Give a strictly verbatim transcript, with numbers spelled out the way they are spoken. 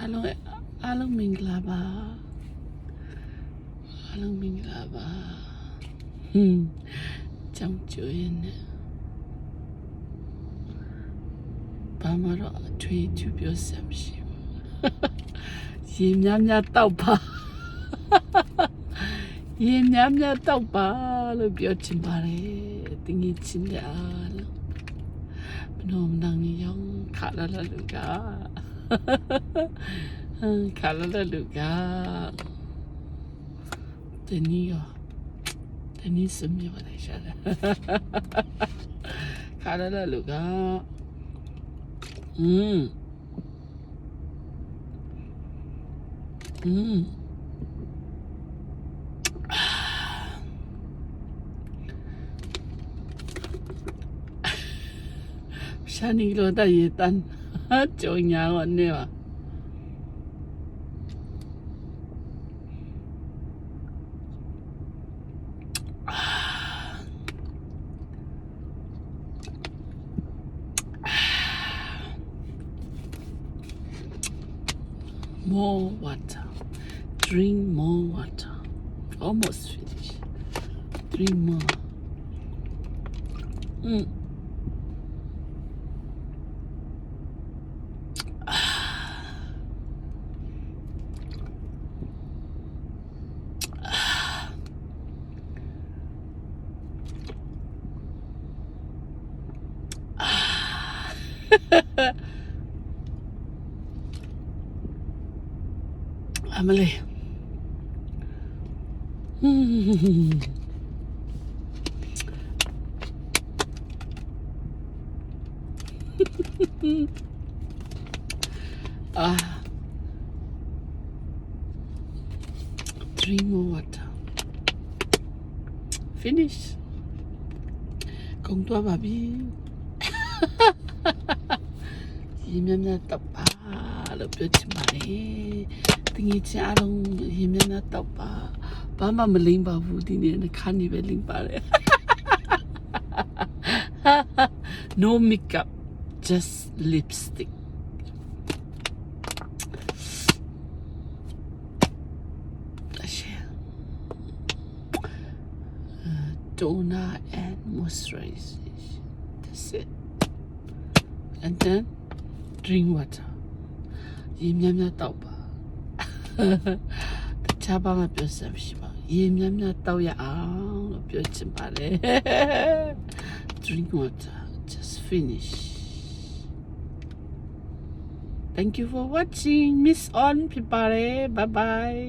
အားလုံး၊ အားလုံးမင်္ဂလာပါ။ အားလုံးမင်္ဂလာပါ။ ဟွန်း။ ကျောင်းကျိုးရင်းနဲ့ ဘာမှတော့အထွေအထူးပြောစရာမရှိဘူး။ ရေများများတောက်ပါ။ ရေများများတောက်ပါလို့ပြောချင်ပါတယ်။ သူငယ်ချင်းတွေအားလုံး၊ မနောမနင်ရောင်ခါလာလာလူက၊ ခါလာလာလူက၊ တနည်းရော၊ တနည်းစမျော်တယ်ရှာတယ်။ ခါလာလာလူက၊ อืม อืม ရှမ်းနီလိုတတ်ရေတန်းကြော်ညာတော့နေပါ။ อ่า More water. Drink more water. Almost finished. Drink more. Mm. Emily. Ah, drink more water. Finish. ကုန်သွားပါပြီ။ ရေများများတောက်ပါလို့ပြောချင်ပါတယ်။ သူငယ်ချင်းအားလုံးရေများများတောက်ပါ။ ဘာမှမလိမ်ပါဘူး။ ဒီနေ့နှာခမ်းနေပဲလိမ်ပါတယ်။ No makeup, just lipstick. Uh, toner and moisturization. That's it. And then drink water. ရေများများတောက်ပါ။ တခြားဘာမှပြောစရာမရှိပါဘူး။ ရေများများတောက်ရအောင်လို့ပြောချင်ပါတယ်။ Drink water. Just finish. Thank you for watching. Miss On ဖြစ်ပါတယ်။ Bye bye.